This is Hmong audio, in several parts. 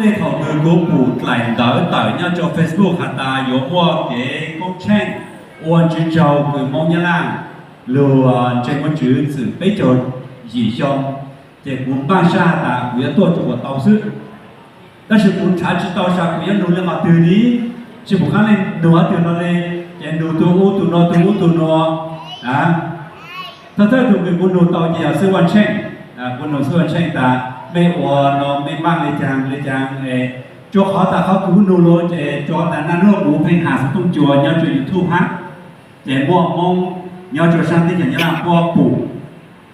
Li thaum kws kuv pum dlaim ntawv tawm nyob rua Facebook has tas yuav muaj kev koob tsheej ua ntsws tsaug kws Moob Nyab Laj lug ntseeg Vaajtswv txwm peb caug yim xyoo, ces kuv npaaj sab has tas kuv yuav tuaj rua kuas tau xwb. Tab sis kuv nrhav tsi tau sas kuv yuav nug le qhov twg li, tsi pum qaab le nug qhov twg no le, ces nug tug ub tug no tug ub tug no. Thawj thawj tug kws kuv nug tau ces yog xib Vaj Tsheej. Kuv nug xib Vaj Tsheej tas mej ua no mej npaaj le caag le caag, rua qhov tas qhov kws kuv nug lug ces rua tas naj nub kuv pheej has xov tooj cua nyob rua YouTube hab, ces muaj Moob nyob rua saab teb chaws Nyab Laj puab pum,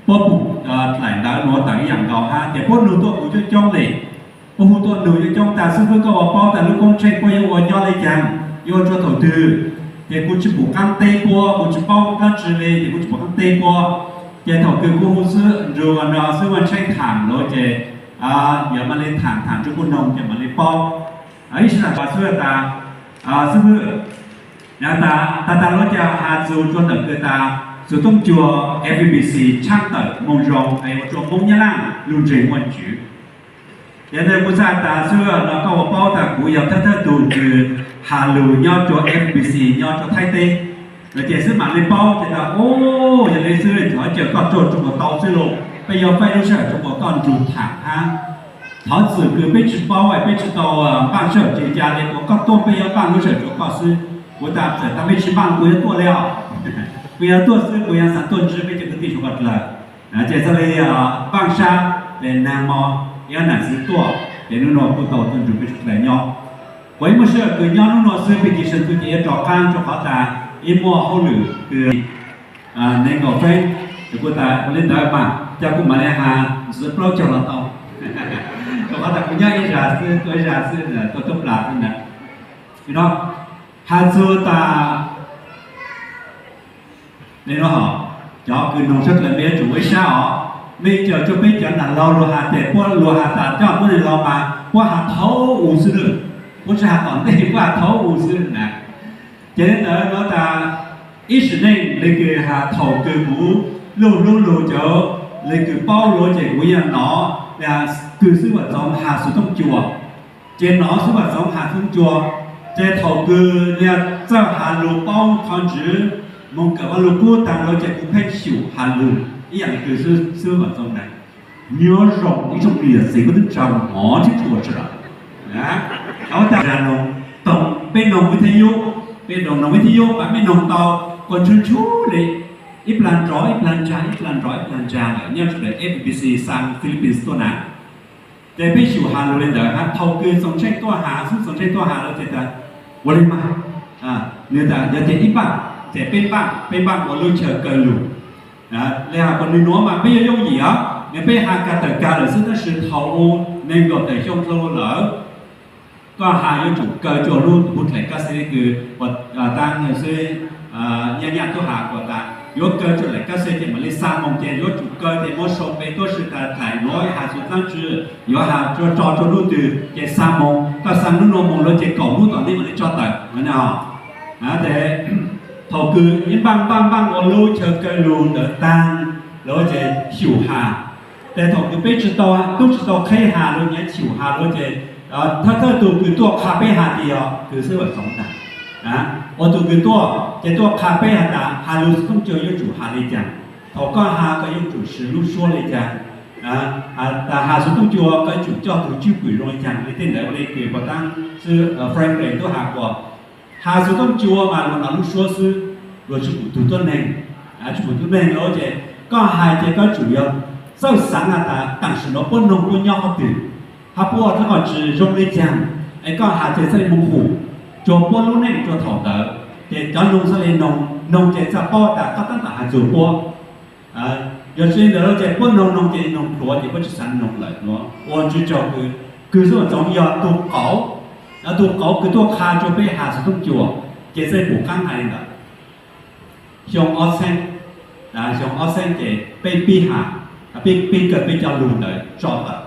puab pum dlaim ntawv nuav tawm ib yaam nkaus hab ces puab nug tuaj kuv coob coob le. Puab hu tuaj nug coob coob tas xib fwb koj ua paub tas lub koob tsheej puab yuav ua nyob le caag, yuav ua rua thaum twg, ces kuv tsi pum qaab teb puab, kuv tsi paub dlaab tsi le ces kuv tsi pum qaab teb puab. Ces thaum kws kuv hu xib, nrug no xib Vaj Tsheej thaam lug ces yog mam le thaam thaam rua kuv noog ces mam le paub. Ib sij tas xib tas, xib fwb, tas tas lug ces has txug rua ntawm kws tas xov tooj cua FEBC tshaab tawm moo zoo es ua rua Moob Nyab Laj lug ntseeg Vaajtswv. Ces ntawd kuv txhaj tas xib no koj ua paub tas kuv yog thawj thawj tug kws has lug nyob rua FEBC nyob rua Thaib teb. Ces xib mam le paub ces tas, o, yog le xib, thov caw koj tuaj rua kuas tau xwb lauj, peb yuav faib lub sij hawm rua kuas koj nrug thaam hab. Thov txim kws peb tsi paub, peb tsi tau npaaj sij hawm tsi ca le, kuas koj tuaj peb yuav npaaj lub sij hawm rua koj xwb. Kuv tas txawm tas mej tsi npaaj kuv yuav tuaj le os. Kuv yuav tuaj xwb, kuv yuav xaav tuaj ntsib peb cov kwv tij suav koj dlawg. Ces txhaj le npaaj sab, ces naag mo ib nam xwv tuaj, ces nub nua kuj tau tuaj nrug peb suav dlawg nyob. Kuas ib muaj sij hawm kws nyob nub nua xwb, pig kis sab ntxwv ces yuav rov qaab rua qhov tas ib muaj hauj lwm kws neeg nkaum feeb, ces kuv tas ua le ntawd mas ca kuv mam le has ntxwv plaub caug los tau. Rua qhov tas kuv nyob ib zag xwb, tuaj ib zag xwb, tuaj tub plag xwb ntag. No has txug tas, cov kws noog sab dlawg mej yuav tsum ua ib sab os. Mej caw rua peb cov nam laug lug has ces puab lug has tas coj puab neeg laug mas puab has thaub u xwb lawm, puab tsi has tom ntej, puab has thaub u xwb na. Ces le ntawd no tas ib sim neej le kws has thaum kws kuv luj hlub lug cov le kws paub lug ces kuv yog nov kws xib Vam Txoov has xov tooj cua. Ces nov xib Vam Txoov has xov tooj cua, ces thaum kws yog txawj has lug paub qhov ntswv, moog kawm Vaaj Lug Kub taag lug ces kuv pheej xyum has lug ib yaam le kws xib Vam Txoov tas, nyob zoo ib tsoom niam txiv kwv tij neej tsa mov thiab txhua tsav. Zag noog, toom peb noog vib thib yub, peb noog noog vib thib yub mas mej noog tau kuas ntshu ntshu le, ib plag nrov ib plag ntsa, ib plag nrov ib plag ntsa lawm nyob rua FEBC San Philippines tuaj na. Ces peb xyum has lug le ntawd hab, thaum kws Txoov Tsheej tuaj has xwb, Txoov Tsheej tuaj has lug ces tas ua le mas, nwg tas yog tias ib npaaj ces peb npaaj, peb npaaj ua lub chaw kaw lug. Le has kuas nwg nuav mas peb yuav yooj yim os, nwg peb has kag tawm kag lawm xwb tab sis thaum u neeg nkaum tawm xyoo dlhau lawm, koj has yuav tsum kaw rua lub tus dlaim kab xwb kws uas taab xwb, nyaj nyaj tub has kuas tas yuav kaw rua dlaim kab xwb ces mam le xa moog ces yuav tsum kaw ces muab sau npe tuab si tas dlaim nuav has txug dlaab tsi, yuav has tso rua lub twg ces xa moog, koj xa lub nuav moog lawm ces kaum lub tom ntej mam le tso tawm. Ces thaum kws ib npaaj npaaj npaaj ua lub chaw kaw lug ntawd taag lawm ces xyum has. Ces thaum kws peb tsi tau, tub tsi tau qheb has lawm, nyiav xyum has lawm ces thawj thawj tug kws tuaj qha peb has tias yog kws xib Vam Txoov ntag. Ua tug kws tuaj ces tuaj qha peb has tas has lug xov tooj cua yuav tsum has le caag, thaum koj has koj yuav tsum siv lub suab le caag, has xov tooj cua koj yuav tsum coj tug cwj pwm zoo le caag. Le tej ntawd ua le kws puas taab xib Franklin tub has kuas has xov tooj cua mas luag nov lub suab xwb, luag tsi pum tug tuab neeg, tsi pum tug neeg lawm ces koj hais ces koj yuav tsum yog txawj xaav has tas taam sim nuav puab noog puab nyob qhov twg, hab puab ua dlaab qhov tsi zoo le caag, es koj has ces txhaj le moog hum rua puab lub neej rua thaum ntawd. Ces cov noog txhaj le noog, noog ces txhaj paub tas koj taab tom has txug puab. Yog tsi le ntawd lawm ces puab noog noog ces noog pluav ces puab tsi xaav noog lawm. Nuav ua ntsws tsaug kws, kws xib Vam Txoov yog tug qauv, tug qauv kws tuaj qha rua peb has xov tooj cua, ces txhaj pum qaab hais le ntawd. Xyoo ob txheeb, xyoo ob txheeb ces peb pib has, peb pib kaw peb cov lug ntawd tso tawm.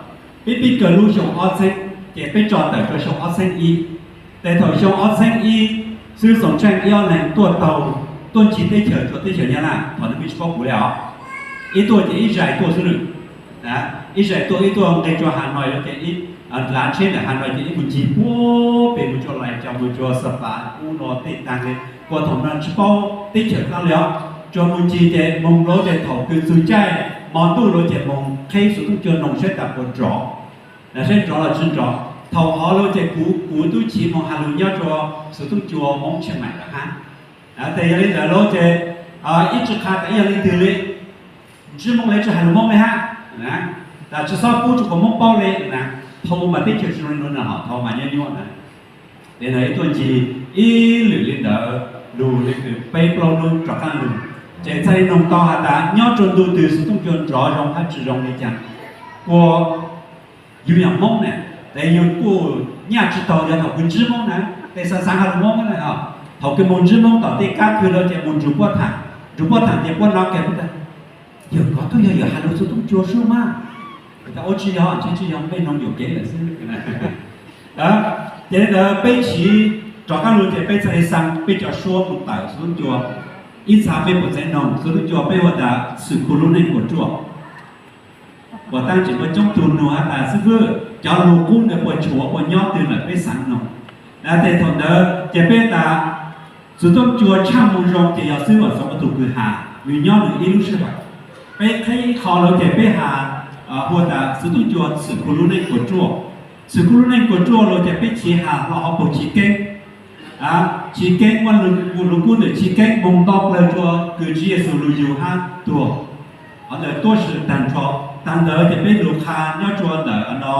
Peb pib kaw lub xyoo ob txheeb ces peb tso tawm rua xyoo ob txheeb ib. Ces thaum xyoo ob txheeb ib, xib Txoov Tsheej ib ob leeg tuaj taug, tuaj ntsib teb chaws rua teb chaws Nyab Laj, thaum ntawd peb tsi paub kuv le os. Ib tuaj ces ib zais tuaj xwb lawm. Ib zais tuaj, ib tuaj nqeg rua Hanoi lawm ces ib Lav tsheb ntawm ha no ces ib mus ncig puag pem mus tsuas lais cov mus tsuas Xa Pas ub no tej tag li, kuas thaum no tsis paub teb chaws qab li os, tsuas mus ncig ces moog lawm ces thaum kws txug caij hmo ntuj lawm ces moog qheb Xuv Tooj Cua noog saib tas puas nrov, saib nrov los tsis nrov. Thaum hov lawm ces kuv kuv tub chiv moog has lug nyob rua Xuv Tooj Cua Moob Tsheej Maim lawm hab. Tes yog li ntawd lawm ces ib tsi qha tas ib yog leej twg li ntsib Moob le tsi has lug Moob le hab, tas tsi xob pub rua kuas Moob paub le na, thaum mas teb chaws tsi zoo le nuav na, thaum mas nyuaj nyuaj na. Tes ntawd ib tuaj ncig ib lwm li ntawd lug le kws peb plaub hnub rov qaab lug, ces txhaj le noog tau has tas nyob rua ntu twg Xuv Tooj Cua nrov zoo hab tsi zoo le caag. Kuas yug yog Moob na, tes yug kuj nyaj tsi taug yog thaum kws ntsib Moob na, tes xaav xaav has lug Moob na. Thaum kws moog ntsib Moob tom tej kab khw lawm ces moog nrug puab thaam, nrug puab thaam ces puab nov kag puab tas, yawg kov tub yog yawg has lug Xuv Tooj Cua sub mas. Kuv tas ua tsi yog, tsi tsi yog, mej noog yuam kev lawm xwb. Ces ntawd peb chiv rov qaab lug ces peb txhaj le xaa peb cov suab mus tawm Xuv Tooj Cua. Ib txha peb puas txeev noog Xuv Tooj Cua peb hu tas txhwm khu lub neej puas ruaj. Puas taab tseem muaj coob tug nug has tas xib fwb, cov lug qub ntawd puas tshuav puas nyob twg lawm peb xaav noog. Tes thaum ntawd ces peb tas Xuv Tooj Cua tshaaj moo zoo ces yog xib fwb Vam Xoov ua tug kws has, nwg nyob nwg ib lub sij hawm. Peb qheb ib qho lawm ces peb has hu tas Xuv Tooj Cua txhwm khu lub neej puas ruaj. Txhwm khu lub neej puas ruaj lawm ces peb chiv has hlo hov puag Chiv Keeb. Chiv Keeb muaj lug kub ntawm Chiv Keeb moog nto plawg rua kws Tswv Yexus lug yug hab tuag, hov ntawd tuab si taag nrho. Taag ntawd ces peb lug qha nyob rua ntawm no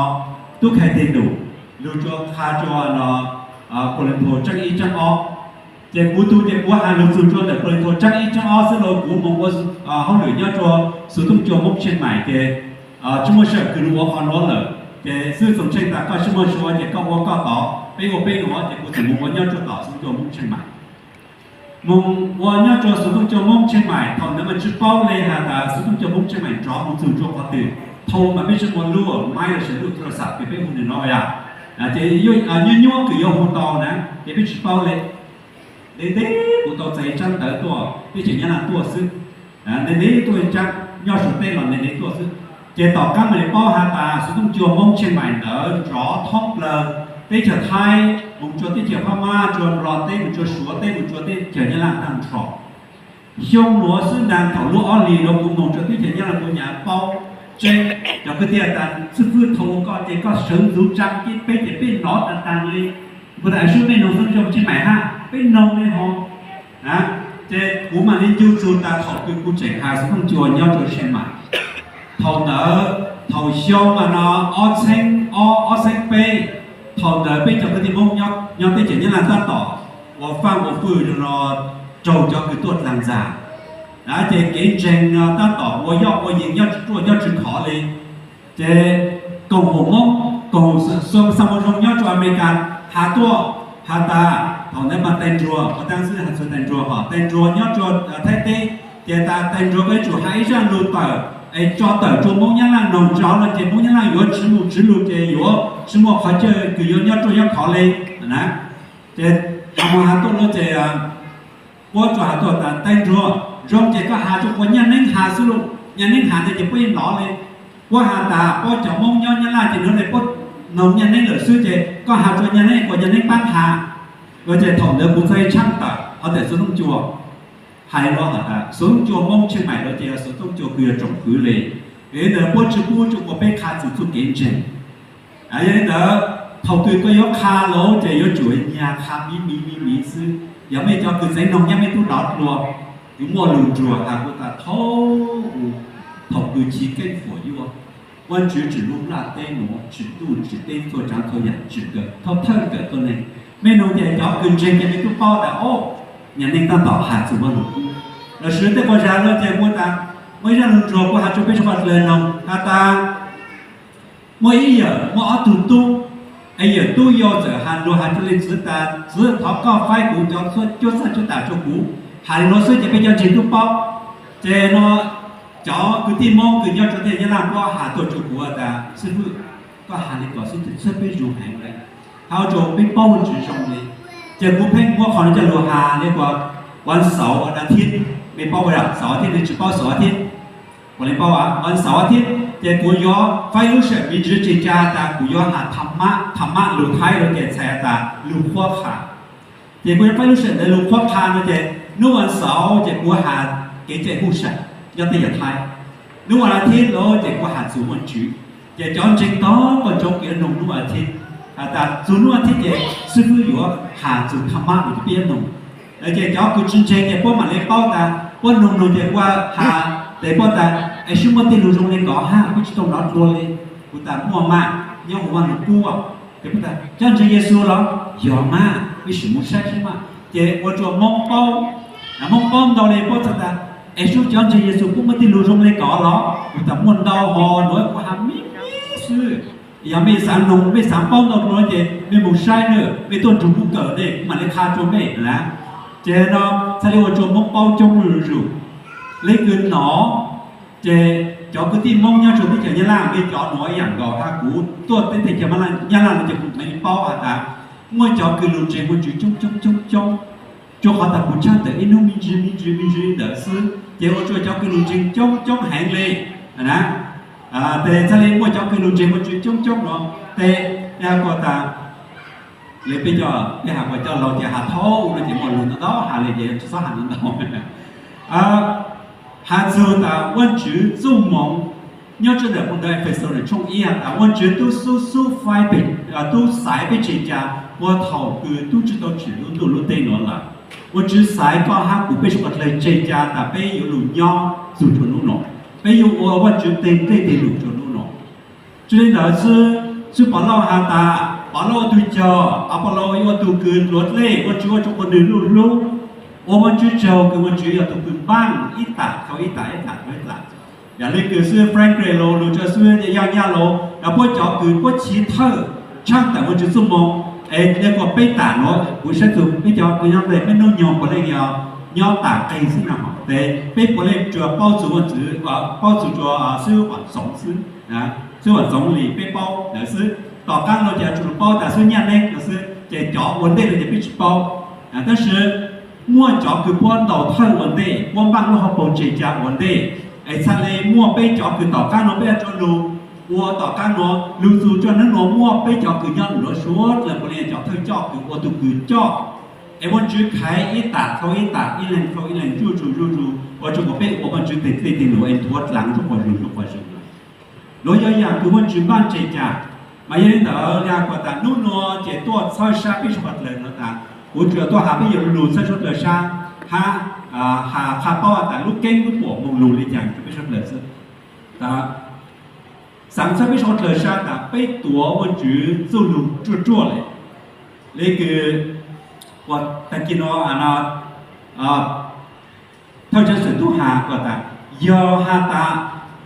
tub khai tej num, lug rua qha rua no Kauleethaus tsaab ib tsaab ob. Ces kuv tug ces kuv has lug txug rua ntawm Kauleethaus tsaab ib tsaab ob xwb los kuv moog ua hauj lwm nyob rua Xuv Tooj Cua Moob Tsheej Maim ces tsi muaj sij hawm kws lug ua qhov nuav lawm. Ces xib fwb Txoos Tsheej tas koj tsi muaj suav ces koj ua koj tod, peb ua peb nuav ces kuv txhad moog ua nyob rua tom Xuv Tooj Cua Moob Tsheej Maim. Moog ua nyob rua Xuv Tooj Cua Moob Tsheej Maim thaum ntawd mas tsi paub le has tas Xuv Tooj Cua Moob Tsheej Maim nrov moog txug rua qhov twg. Thaum mas peb tsi muaj lub maiv los sis lub tula xav kws peb hu nwg no yom, ces nyuaj nyuaj kws yuav hu tau na, ces peb tsi paub le. Ntev ntev kuv tau txais tsaab ntawv tuaj teb chaws Nyab Laj tuaj xwb. Ntev ntev tuaj tsaab nyob Suav teb los ntev ntev tuaj xwb. Ces tom qaab mam li paub has tas Xuv Tooj Cua Moob Tsheej Maim ntawd nrov thoob plawg teb chaws Thaib moog rua teb chaws Phab Mab, rua Nplog teb, moog rua Suav teb, moog rua teb chaws Nyab Laj taag nrho. Xyoo nuav xwb ntaag thaum lub ob hlis nuav kuv moog rua teb chaws Nyab Laj kuv nyam paub tseeb cov kwv tij tas xib fwb thaum koj ces koj sawv ntxuv tsaa ces peb ces peb nov taag taag le. Kuv tas sub mej noog Xuv Tooj Cua Moob Tsheej Maim hab, peb noog le hov. Ces kuv mam li ncu txug tas thaum kws kuv tseem has Xuv Tooj Cua nyob rua Tsheej Maim. Thaum ntawd thaum xyoo mas no ob txheeb ob ob txheeb peb, thaum ntawd peb cov kwv tij Moob nyob teb chaws Nyab Laj tab tom ua faaj ua fwj no raug cov kws tuaj dlaag ntxag. Ces kev ntseeg no tab tom ua yoj ua yees nyob tsi ruaj nyob tsi khov le. Ces koom haum Moob, koom haum Xa Moo Zoo nyob rua Amelikas has tuaj has tas, thaum ntawd mas tais nruag, ua taab xwb has txug tais nruag hom, tais nruag nyob rua Thaib teb, ces tas tais nruag koj yuav tsum has ib zaj lug tawm es tso tawm rua Moob Nyab Laj noog, tsi hov no ces Moob Nyab Laj yuav tsis mus tsis lug ces yuav tsis muaj qhov chaw kws yuav nyob ruaj nyob khov le na. Ces has mus has tuaj lawm ces puab tsuas has tuaj tas tais nruag zoo ces koj has rua quas nyaj neeb has xwb lauj, nyaj neeb has ntawd ces puab yeej nov le. Puab has tas puab cov Moob nyob Nyab Laj ces nov le puab noog nyaj neeb lawm xwb ces koj has rua nyaj neeb quas nyaj neeb paab has. Ces thaum ntawd kuv txhaj tshaaj tawm hov ntawm Xuv Tooj Cua. Hais lug has tas Xuv Tooj Cua Moob Tsheej Maim lawm ces yog Xuv Tooj Cua kws yog tsoom fwv le. Yog li ntawd puab tsi pub rua kuas peb qha txug txuj kev ntseeg. Yog li ntawd thaum kws koj yuav qha lawm ces yuav tsum nyag qha miv miv miv miv xwb. Yog mej cov kws txeev noog nyab mej tub nov dlua, kws muaj lug nruag has kuv tas thaum u, thaum kws Chiv Keeb fuam yuaj, Vaajtswv tsim lub nplaj teb nuav tsim ntuj tsim teb txhua tsaav txhua yaam tsim kawm thawj thawj kawm tuab neeg. Mej noog ces cov kws ntseeg ces mej tub paub tas o, nyaj neeb tab tom has txug Vaaj Lug Kub. Lossis tej quas zag lawm ces kuv tas muaj ib zaj lug nruag kuv has rua peb suav dlawg noog has tas muaj ib yawm muaj ob tug tub, es yawm tub yau txawm has lug has rua leej txiv tas txiv thov koj faib kuv cov cuab txhaj cuab tam rua kuv. Has lug nuav xwb ces peb cov ntseeg tub paub. Ces no cov kwv tij Moob kws nyob rua teb chaws Nyab Laj puab has tuaj rua kuv tas xib fwb, koj has le kom xwb txhawb peb zug heev le, has ua rua peb paub ntsis zoo le. Ces kuv pheej muab qhov nuav coj lug has le kuas, kuas xauv a thiab, mej paub a xauv a thiab, mej tsis paub xauv a thiab. Ua li paub, vas xaum thiab ces kuv yuav faib lub sij hawm me ntsis tseg ca tas kuv yuav has tham mab, tham mab lus Thaib rau ces txhais tas lus qhuab qha. Ces kuv yuav faib lub sij hawm ntawd lus qhuab qha no ces hnub vas xaum ces kuv has kev cai huj sam nyob tej yam Thaib, hnub vas thiv los ces kuv has txug Vaajtswv. Ces cov ntseeg tog koj ntsoov kev noog hnub vas thiv, has tas txug hnub vas thiv ces xib fwb yuav has txug tham mab rau peb nug. Ces cov kws tsi ntseeg ces puab mam li paub tas puab nug nug ces kuv has tes puab tas, es sib muaj tej lug zoo li kod hab, peb tsi tau nov dlua li. Kuv tas muaj mas, nyob huv Vaaj Lug Kub. Ces puab tas cov ntseeg Yexus los? Yog mas, peb sim mus saib seb mas. Ces ua rua Moob paub, Moob paub ntau li puab txhais tas, es sub cov ntseeg Yexus puab muaj tej lug zoo li kod los? Kuv tas muaj ntau hos, nuav kuv has me me xwb. Yog mej xaav noog, mej xaav paub ntau dlua ces mej mus saib na, mej tuaj nrug kuv kawm ne, kuv mam li qha rua mej na. Ces no txhaj li ua rua Moob paub coob zuj zus. Le kws no ces cov kwv tij Moob nyob rua teb chaws Nyab Laj, mej cov nuav ib yaam nkaus hab, kuv tuaj teb teb chaws Nyab Laj no ces kuv mam li paub has tas muaj cov kws lug ntseeg Vaajtswv coob coob coob coob, rua qhov tas kuv tshaj tawm ib nub me ntsis me ntsis me ntsis ntawd xwb ces ua rua cov kws lug ntseeg coob coob heev le na. Tes txhaj le muaj cov kws lug ntseeg Vaajtswv coob coob no, tes kuas tas le peb cov, peb has kuas cov laug ces has thaum no ces muaj lug ntau ntau has le ces tsi xob has ntau ntau. Has txug tas Vaajtswv txuj moov nyob tsua ntawm puj ntawv Efexus tshooj ib has tas Vaajtswv tub xub xub faib peb, tub xaiv peb tseg ca puag thaum kws tub tsi tau tsim lub ntuj lub teb nuav lawm. Vaajtswv xaiv koj hab kuv peb suav dlawg tseg ca tas peb yuav lug nyob txug rua nub no, peb yuav ua Vaajtswv teg dlej teg lug rua nub no. Tsi le ntawd xwb, xwb Pov Lauj has tas Pov Lauj ua tug caug, Pov Lauj yuav ua tug kws dluav dlej, Vaajtswv ua rua nwg luj hlub. Ua Vaajtswv tsaug kws Vaajtswv yog tug kws npaaj ib tam dhau ib tam ib tam dhau ib tam. Yam le kws xib hwb Franklin los lug rua xib hwb Yaj Nyaj los, puab cov kws puab chiv thawj tshaj tawm Vaajtswv txuj moov, es le kuas peb tam nuav kuv saib txug peb cov kws nyob le peb nub nyoog puav leej yog nyob tam qeeg xwb na, tes peb puav leej tsuas paub txug Vaajtswv, paub txug rua xib hwb Vam Txoov xwb, xib hwb Vam Txoov le peb paub ntawd xwb. Tom qaab no ces tsuas paub tas xib hwb Nyaj Neeb no xwb, ces cov ua ntej no ces peb tsi paub. Tab sis muaj cov kws puab ntaus thawj ua ntej, puab npaaj lub hauv paug tseg ca ua ntej, es txhaj le muaj peb cov kws tom qaab no peb yuav rua lug ua tom qaab no, lug txug rua nub nuav muaj peb cov kws nyob lug suav dlawg puav leej cov thawj coj kws ua tug kws coj. Es Vaajtswv khaiv ib tam dhau ib tam, ib leeg dhau ib leeg, zuj zus zuj zus, ua rua kuas peb ua Vaajtswv teg dlej teg lug es nthuav dlaag zuj quas zug zuj quas zug lawm. Nuav yog yaam kws Vaajtswv npaaj tseg ca. Mas yog le ntawd, yog kuas tas nub nuav ces tuaj txhawb sab peb suav dlawg no tas, kuv tsuas tuaj has peb yuav lug txhawb suav dlawg sab, hab has qha paub tas lub keeb lub puam moog lug le caag rua peb suav dlawg xwb. Xaav txhawb peb suav dlawg sab tas peb tuav Vaajtswv txuj lug ruaj ruaj le, le kws uas tag kis no thawj tswv xwm tub has kuas tas, yog has tas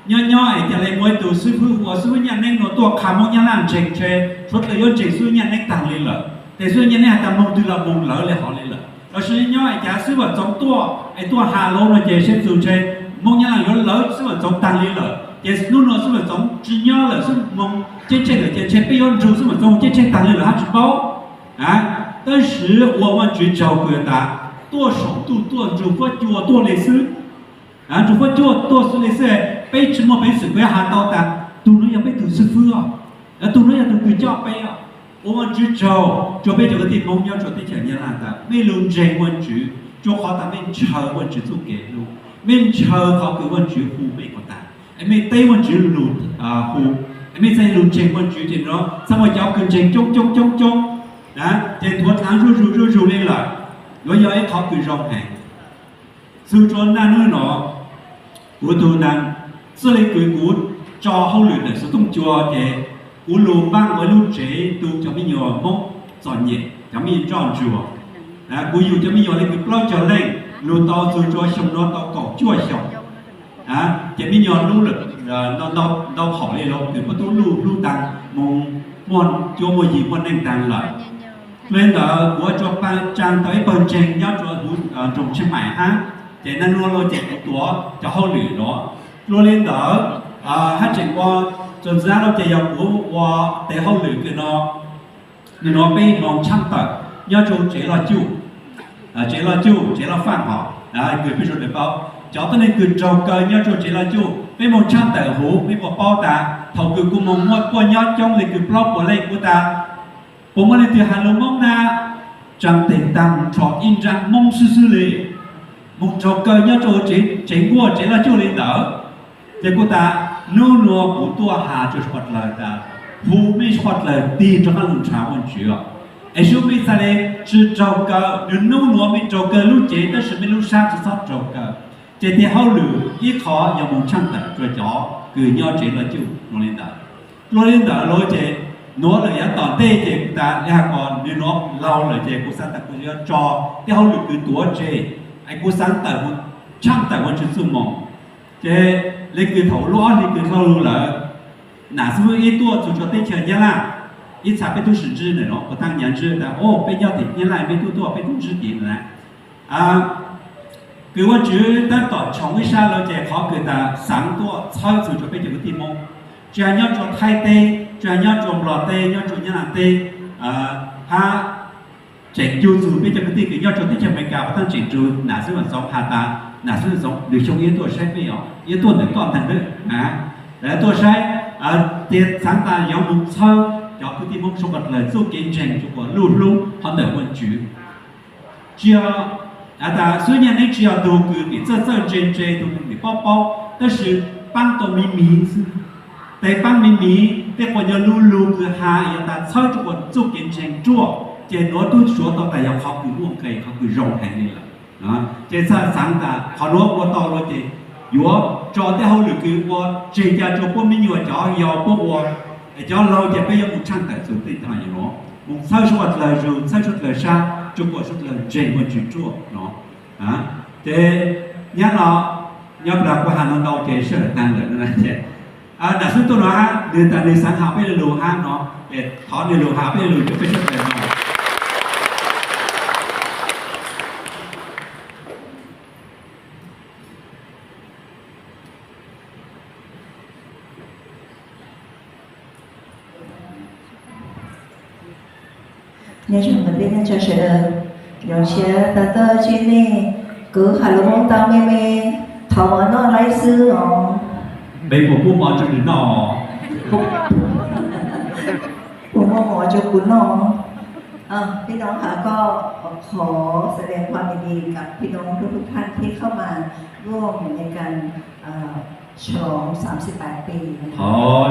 nyob nyob es ca le muaj ib tug xib hwb ua xib hwb Nyaj Neeb no tuaj qha Moob Nyab Laj ntseeg ntshe suav dlawg yuav ntseeg xib hwb Nyaj Neeb taag le lawm, tes xib hwb Nyaj Neeb has tas moog twg los moog lawv le hov le lawm. Los sis nyob es cas xib hwb Vam Txoov tuaj es tuaj has lawm no ces saib txug ntshe Moob Nyab Laj yuav lawv xib hwb Vam Txoov taag le lawm, ces nub nuav xib hwb Vam Txoov tsi nyob lawm, xib hwb moog ceeb tsheej lawm, ces ntshe peb yuav nrug xib hwb Vam Txoov ceeb tsheej taag le lawm hab tsi paub. Tab sis ua Vaajtswv tsaug kws tas tuaj saum ntuj tuaj nrug huab cua tuaj le xwb. Nrug huab cua tuaj xwb le xwb, peb tsi muaj peev xwm kws has tau tas tug nuav yog peb tug xib hwb os, tug nuav yog tug kws coj peb os. Ua Vaajtswv tsaug rua peb cov kwv tij Moob nyob rua teb chaws Nyab Laj tas mej lug ntseeg Vaajtswv rua qhov tas mej ntshaw Vaajtswv txuj kev hlub, mej ntshaw qhov kws Vaajtswv hu mej kuas tas, es mej teb Vaajtswv lug hu, es mej txhaj lug ntseeg Vaajtswv ces nuav txhaj muaj cov kws ntseeg coob coob coob coob, ces nthuav dlaag zuj zus zuj zus le lawm. Nuav yog ib qhov kws zoo heev. Txug rua naj nub no, kuv tug ntawd, txij le kws kuv tso hauj lwm ntawm Xuv Tooj Cua ces kuv lug npaaj ua lub tsev tu cov me nyuam Moob txom nyem, cov me nyuam ntsoj ntsuag. Kuv yug cov me nyuam le kws plaub caug leej, lug tau txug rua xyoo no tau kaum cuaj xyoos. Ces me nyuam hlub lawm ntau phaum le los kws puab tub luj hlub taag moog, muaj cuab muaj yig muaj neej taag lawm. Le ntawd kuv ua rua pab tsaa tau ib pawg ntseeg nyob rua huv nroog Tsheej Maim hab, ces naj nub los ces kuv tuav cov hauj lwm nuav. Dlua le ntawd, hab tseem ua, txuas ntxiv hab los ces yog kuv ua tes hauj lwm kws no, nub nuav peb moog tshaaj tawm nyob rua tsev loj cuj, tsev loj cuj, tsev loj faaj hov, kws peb suav dlawg paub. Cov tuab neeg kws raug kaw nyob rua tsev loj cuj, peb moog tshaaj tawm huv, peb puas paub tas thaus kws kuv moog muab puab nyob coob le kws plaub puas leej kuv tas, puas muaj leej twg has lug Moob na? Tsaa tes taag nrho ib nraab Moob xwb xwb le, moog raug kaw nyob rua tsev nkuaj tsev loj cuj le ntawd. Ces kuv tas, nub nua kuv tuaj has rua suav dlawg tas, hu mej suav dlawg tig rov qaab lug nrhav Vaajtswv os. Es sub mej txhaj le tsi raug kaw, nub nua mej raug kaw lub cev tab sis mej lub sab tsi txhob raug kaw. Ces tej hauj lwm ib qho yog moog tshaaj tawm rua cov kws nyob tsev loj cuj nua le ntawd. Dlua le ntawd lawm ces nuav lawm yav tom ntej ces kuv tas le has kuas nws nuav laug lawm ces kuv xaav tas kuv yuav tso tej hauj lwm kws tuav tseg, es kuv xaav tawm, tshaaj tawm Vaajtswv txuj moog. Ces le kws thaum lub ob hli kws dlhau lug lawm, nam xib hwb ib tuaj txug rua teb chaws Nyab Laj, ib txha peb tub sim ntsib ntawm nuav, kuv taag nyav ntsib tas, o, peb nyob tim Nyab Laj peb tub tuaj peb tub ntsib tim na. Kws Vaajtswv tab tom tshoov ib sab lawm ces qhov kws tas xaav tuaj txhawb txug rua peb cov kwv tij Moob, tsi has nyob rua Thaib teb, tsi has nyob rua Nplog teb, nyob rua Nyab Laj teb, hab tseem yug txug peb cov kwv tij kws nyob rua teb chaws Amelikas puas taag, tseem rua nam xib hwb Vam Txoov has tas nam xib hwb Vam Txoov nws xyoo ib tuaj saib peb os, ib tuaj ntawm koj ntag na, lawv tuaj saib, tias xaav tas yuav moog txhawb cov kwv tij Moob suav dlawg txuj kev ntseeg rua kuas luj hlub qhov ntawm Vaajtswv. Tsi yog, tas xub nyaj neb tsi yog tug kws nim txawj txawj ntse ntse, tug kws nim paub paub, tab sis paab tau miv miv xwb. Tes paab miv miv, tej quas nyuas lu lug kws has yog tas txhawb rua kuas txuj kev ntseeg ruaj, ces nuav tub suav tau tas yog qhov kws muaj nqe, qhov kws zoo heev le lawm. Ces txhaj xaav tas qhov nuav ua tau lawm ces yuav tso tej hauj lwm kws ua tseg ca rua puab me nyuam cov yau puab ua, cov laug ces peb yuav moog tshaaj tawm txug tej thaum nuav, moog txhawb suav dlawg zug, txhawb suav dlawg sab rua kuas suav dlawg ntseeg Vaajtswv ruaj no. Ces nyab no, nyob plag kuv has no ntau ces sawv daws taag lawm no. Nam xib hwb tuaj no hab, nwg tas nwg xaav has peb le lug hab no, es thov nwg lug has peb le lug rua peb sawv daws no. Nyob zoo kwv tij neej tsa sawv daws, zoo siab tau tuaj ntsib nej. Kuv has lus Hmoob tau me me, thov mov noj laib xwb os. Peb puas pub mov rau nws noj? Puas muaj mov rau kuv noj? Ơ, peb nov has ko, khov xav le hua me di kav peb nov lub lub thaj thib khaub mas vuaj mus le kas, ơ, Thov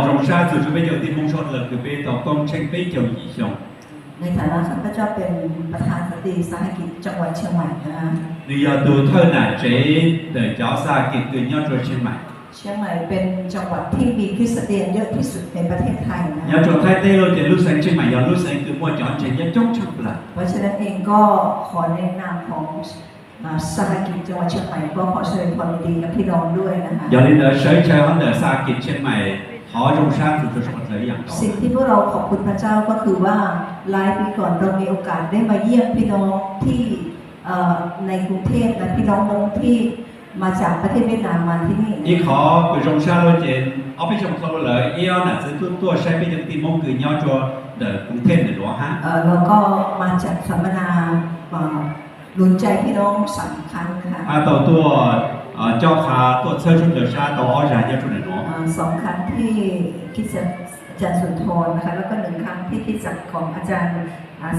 zoo sab txug rua peb cov kwv tij Hmoob suav dlawg kws peb tau koob tsheej peb caug yim xyoo. Nws yog tug thawj nam tsev ntawm cov xab has kis kws nyob rua Tsheej Maim. Nyob rua Thaib teb lawm ces lub xeev Tsheej Maim yog lub xeev kws muaj cov ntseeg nyob coob tshaaj plawg. Yog li ntawd sawv chaw hov ntawm xab has kis Tsheej Maim thov zoo sab txug rua suav dlawg ib yaam nkaus. สิ่งที่พวกเราขอบคุณพระเจ้าก็คือว่าหลายปีก่อนเรามีโอกาสได้มาเยี่ยมพี่น้องที่ เอ่อ ในกรุงเทพฯ นะ พี่น้องมงที่มาจากประเทศเวียดนามมาที่นี่ Ib qhov kws zoo sab lawm ces ob peb xyoos dhau lawm ib ob nam txiv tub tuaj saib peb cov kwv tij Hmoob kws nyob rua ntawm Koos Thej ntawm nuav hab แล้วก็มาจากสัมมนา หนุนใจพี่น้องสามครั้งนะคะ Hab tau tuaj cob qha tuaj txhawb suav dlawg sab tau ob zag nyob rua ntawm nuav. สองครั้งที่คริสตจักรอาจารย์สุนทรนะคะ แล้วก็หนึ่งครั้งที่คริสตจักรของอาจารย์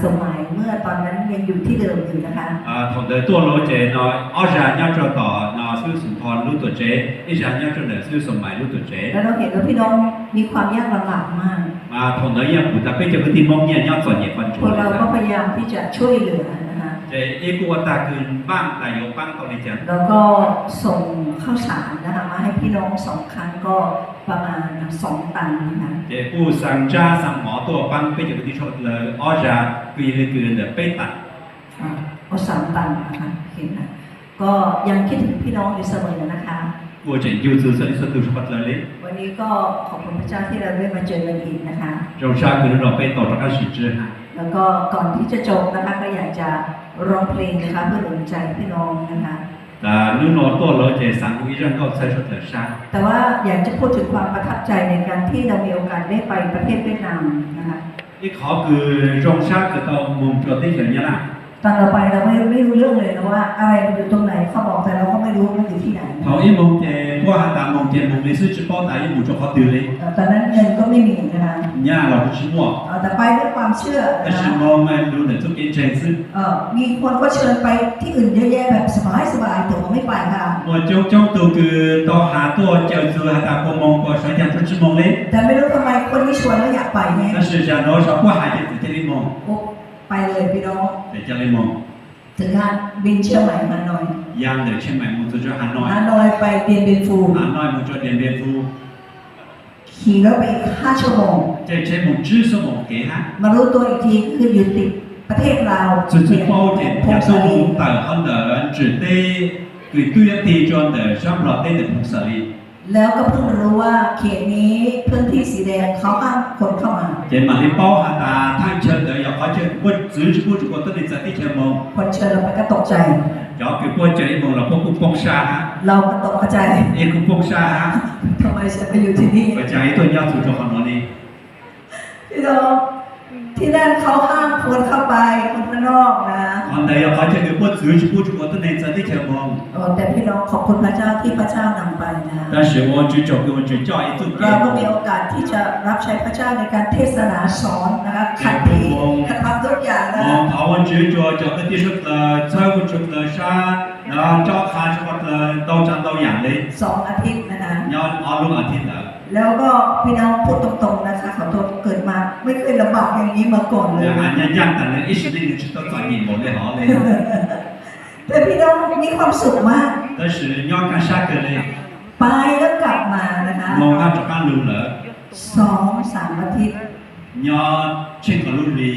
สมหมาย เมื่อตอนนั้นยังอยู่ที่เดิมอยู่นะคะ Thaum ntawd tuaj lawm ces no ob zag nyob rua tom no xib hwb Xum Thoo lub tuam tsev, ib zag nyob rua ntawm xib hwb Xum Maim lub tuam tsev. แล้วเราเห็นว่าพี่น้องมีความยากลำบากมาก Mas thaum ntawd yeej pum tas peb cov kwv tij Hmoob yeej nyob txom nyem quaj ntsuag. พวกเราก็พยายามที่จะช่วยเหลือนะคะ Ces ib kuj ua tag kws npaaj tas yuav paab tau li cas. แล้วก็ส่งข้าวสารนะคะ มาให้พี่น้องสองครั้งก็ประมาณสองตันนะคะ Ces kuj xa ntsab xa mov tuaj paab peb cov kwv tij suav dlawg ob zag kws yog le kws ntawm peb tas. อ๋อ สามตันนะคะ โอเคค่ะ ก็ยังคิดถึงพี่น้องอยู่เสมอนะคะ Kuj tseem yug txug txhua leej txhua tug suav dlawg le. วันนี้ก็ขอบคุณพระเจ้าที่เราได้มาเจอกันอีกนะคะ Zoo sab kws hnub no peb tau rov qaab sib ntsib hab. แล้วก็ก่อนที่จะจบนะคะ ก็อยากจะร้องเพลงนะคะ เพื่อหนุนใจพี่น้องนะคะ Hnub no tuaj lawm ces xaav hu ib zaj nkauj txhawb suav dlawg sab. แต่ว่าอยากจะพูดถึงความประทับใจในการที่เรามีโอกาสได้ไปประเทศเวียดนาม Ib qhov kws zoo sab kws tau moog rua teb chaws Nyab Laj. ตอนเราไปเราไม่ไม่รู้เรื่องเลยนะว่าอะไรมันอยู่ตรงไหนเขาบอกแต่เราก็ไม่รู้มันอยู่ที่ไหน Thaum ib moog ces puab has tas moog ces moog li xwb, tsis paub tas yuav moog rua qhov twg li. ตอนนั้นเงินก็ไม่มีนะคะ Nyaj los kuj tsis muaj แต่ไปด้วยความเชื่อ Tab sis moog mas lug ntawm txuj kev ntseeg xwb. มีคนก็เชิญไปที่อื่นเยอะแยะแบบสบายๆแต่ผมไม่ไปค่ะ Muaj coob coob tug kws tau has tuaj caw txug has tas puas moog puas sawv caag tub tsis moog li. แต่ไม่รู้ทำไมคนนี้ชวนแล้วอยากไปไง Tab sis zag nuav zag puab has ces txawm ca le moog ไปเลยพี่น้อง Txawm ca le moog ถึงบินเชียงใหม่ฮานอย Yaag ntawm Chiang Mai moog txug rua Hà Nội, Hà Nội ไปเดียนเบียนฟู Hà Nội moog rua Điện Biên Phủ. ขี่รถไปอีกห้าชั่วโมง Caij tsheb moog tsib xuab moos kev hab. มารู้ตัวอีกทีคืออยู่ติดประเทศลาว Txug txug paub ces yog tub moog tawm hov ntawm ntsws teb kws tub yuav tig rua ntawm sab Nplog teb ntawm Phoos Xaim li. แล้วก็เพิ่งรู้ว่าเขตนี้พื้นที่สีแดงเขาห้ามคนเข้ามา Ces mam li paub has tas thaaj chaw ntawd yog qhov chaw puab txwv tsi pub rua kuas tuab neeg txawv teb chaws moog. คนเชิญเราไปก็ตกใจ Cov kws puab caw ib moog los puab kuj poob sab hab. เราก็ตกใจ Ib kuj poob sab hab. ทำไมฉันมาอยู่ที่นี่ Ua caag ib tuaj nyob txug rua qhov nuav li. พี่น้อง ที่นั่นเขาห้ามคนเข้าไปคนข้างนอกนะ Qhov ntawd yog qhov chaw kws puab txwv tsi pub rua kuas tuab neeg txawv teb chaws moog. แต่พี่น้องขอบคุณพระเจ้าที่พระเจ้านำไปนะ Tab sis ua Vajtswv tsaug kws Vajtswv coj ib txuj kev เราก็มีโอกาสที่จะรับใช้พระเจ้าในการเทศนาสอนนะคะขัดผีขัดความทุกอย่างนะ Moog thov Vajtswv rua cov kwv tij suav dlawg txhawb Vajtswv dlawg sab, nov cob qha tshaj dlawg ntau tsav ntau yaam li สองอาทิตย์นะคะ nyob ob lub as thiv ntawd. แล้วก็พี่น้องพูดตรงๆนะคะขอโทษเกิดมาไม่เคยลำบากอย่างนี้มาก่อนเลย Has nyaaj nyaaj tas le ib sim neej nws tsis tau txom nyem npaum le hov li. แต่พี่น้องมีความสุขมาก Tab sis nyob kaj sab kawg li. ไปแล้วกลับมานะคะ Moog hab rov qaab lug lawm สองสามอาทิตย์ nyob tsheej qhov lub hli.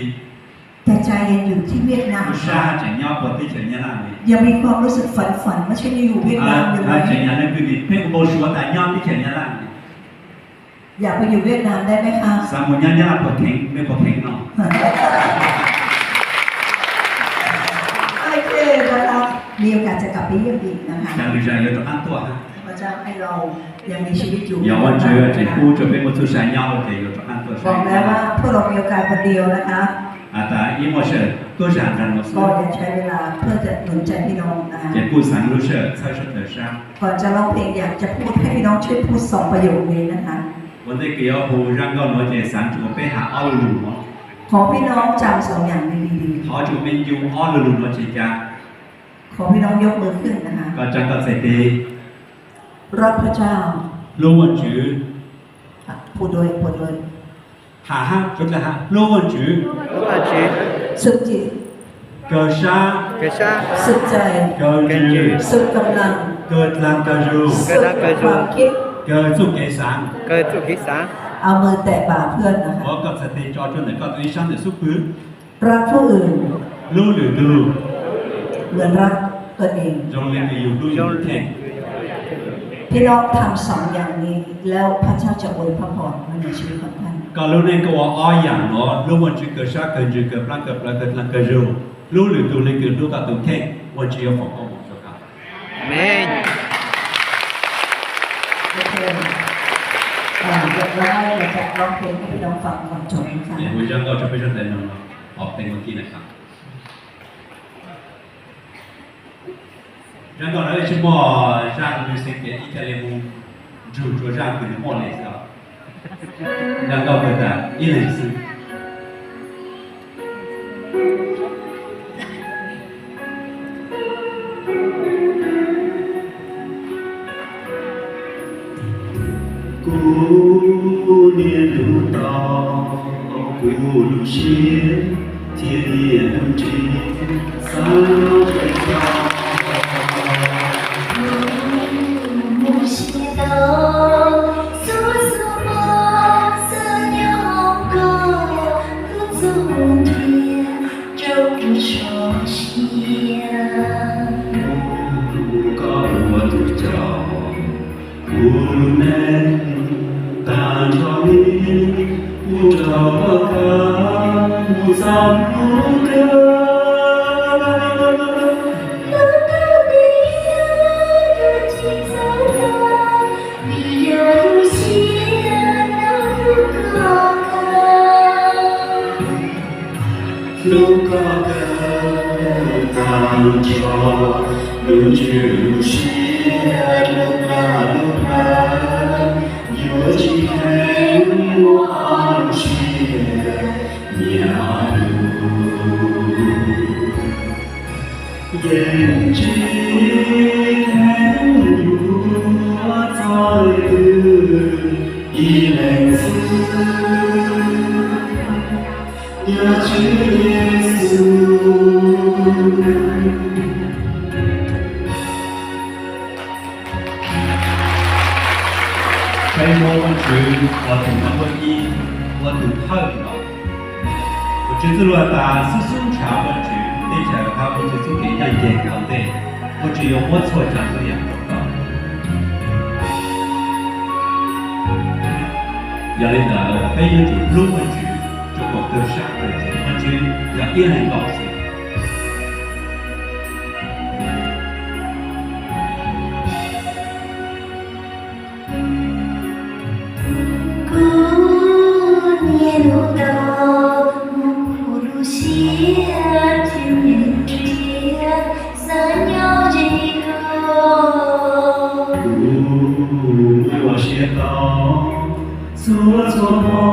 แต่ใจยังอยู่ที่เวียดนาม Tus sab tseem nyob puag teb chaws Nyab Laj li. ยังมีความรู้สึกฝันๆว่าฉันยังอยู่เวียดนามอยู่ไหม Tseem nyam le kws peb kuv npau suav tas nyob teb chaws Nyab Laj li. อยากไปอยู่เวียดนามได้ไหมคะ Xav moog nyob Nyab Laj puag theev, mej puag theev no. โอเคนะคะ มีโอกาสจะกลับไปเยี่ยมอีกนะคะ Caag lwm zaam yuav rov qaab tuaj hab. พระเจ้าให้เรายังมีชีวิตอยู่ Yog Vajtswv tseem pub rua peb muaj txuj sa nyob lawm ces yuav rov qaab tuaj saib. บอกแล้วว่าพวกเรามีโอกาสวันเดียวนะคะ Has tas ib muaj sij hawm tuab zaag nraag no xwb. ก็อยากใช้เวลาเพื่อจะหนุนใจพี่น้องนะคะ Ces kuj xaav lub sij hawm txhawb suav dlawg sab. ก่อนจะร้องเพลงอยากจะพูดให้พี่น้องช่วยพูดสองประโยคนี้นะคะ Ua ntej kws yuav hu zaj nkauj nuav ces xaav rua peb has ob lu lug nuav. ขอพี่น้องจำสองอย่างนี้ดีๆ Thov rua mej ncu ob lu lug nuav tseg ca. ขอพี่น้องยกมือขึ้นนะคะ Koj tsa koj txhais tes. รักพระเจ้า Hlub Vajtswv. พูดด้วย พูดด้วย Has hab, suav dlawg has, hlub Vajtswv. สุขจิต Kawg sab. สุขใจ Kawg ntsws. สุขกำลัง Kawg dlaag kawg zug. สุขความคิด Kawg txuj kev xaav. เอามือแตะบ่าเพื่อนนะคะ Muab koj txhais tes tso rua ntawm koj tug ib sab ntawm xub pwg. รักผู้อื่น Hlub lwm tug เหมือนรักตนเอง zoo le kws yug hlub yug kheej. พี่น้องทำสองอย่างนี้แล้วพระเจ้าจะอวยพระพรมาในชีวิตของท่าน Koj lub neej koj ua ob yaam nuav, hlub Vajtswv kawg sab kawg ntsws kawg plaab kawg plawv kawg dlaag kawg zug, hlub lwm tug le kws hlub koj tug kheej, Vajtswv yuav foom koob moov rua koj. Amees. เดี๋ยวเราจะร้องเพลงให้พี่น้องฟังก่อนจบนะคะ Hu zaj nkauj rua peb sawv daws mloog qhov teeb kib na. Zaj nkauj no tsis muaj zaj nws xeev tias ib ca le mus nrug rua zaj kws nws muaj le xwb. Zaj nkauj kws tas ib leeg xwb. Kuv niaj hnub tos kuv lub siab thiab niaj hnub nrhiav xav los pem txog. Mus siab tau xub xub mob xwb nyob hauv koj lub txoj hau ntiag rau kuv tso siab. Kuv koj ua tus coj kuv lub neej tag nrho li, kuv rov koj mus txog hnub kawg. Lub tug tiag yog tsis txawv txog, vim yog lub siab nyob hlub koj kawg. Hlub koj kawg tag nrho, lub ntsws lub siab lub plab lub plawv, yuav tsis kheev muaj lub siab nyiam lus. Yeej tsis kheev yuav txog leej twg ib leeg xwb, yog Tswv Yexus. Peb muab Vajtswv ua tus noj nqaij ib, ua tus thawj los. Vajtswv txuj lus tas xub xub ntshav Vajtswv tej tsam thab Vajtswv txuj kev ncaj ncees ua ntej, Vajtswv yuav muab txhua tsav txhua yam rau koj. Yog li ntawd peb yuav tsum hlub Vajtswv, rau kom kawg sab kawg ntseeg Vajtswv yog ib leeg nkaus xwb. Kuv niaj hnub tau mus khuv lub siab thiab nws nrhiav xav nyob ze koj. Kuv nyuaj siab tau txhua txhua hmo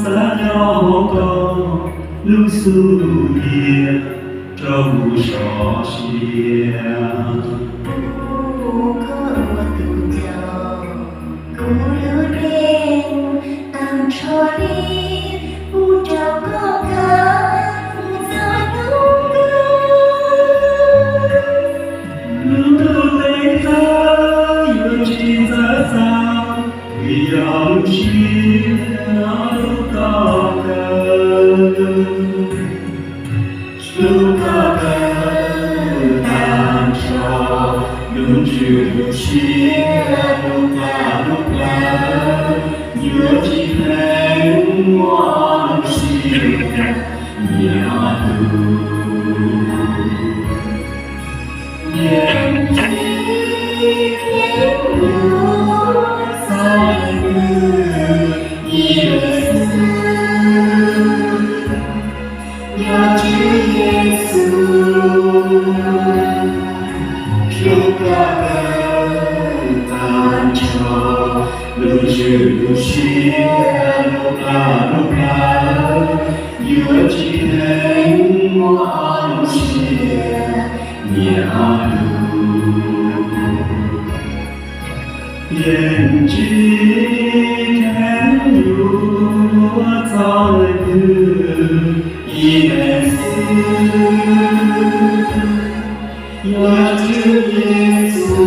xav nyob hauv koj lub xub ntiag rau kuv sov siab. Kuv koj ua tus nco kuv lub neej tag nrho li, pub rau koj kawg mus txog hnub kawg. Lub ntuj tes taw yuav tsis txawv txaus, vim yog lub siab hlub koj kawg. Hlub koj kawg tag nrho, lub ntsws lub siab lub plab lub plawv, yuav tsis kheev muaj lub siab nyiam lus. Yeej tsis kheev yuav txog leej twg ib leeg xwb, yog Tswv Yexus. Hlub koj kawg tag nrho, lub ntsws lub siab lub plab lub plawv, yuav tsis kheev muaj lub siab nyiam lus. Yeej tsis kheev yuav txog leej twg ib leeg xwb, yog Tswv Yexus.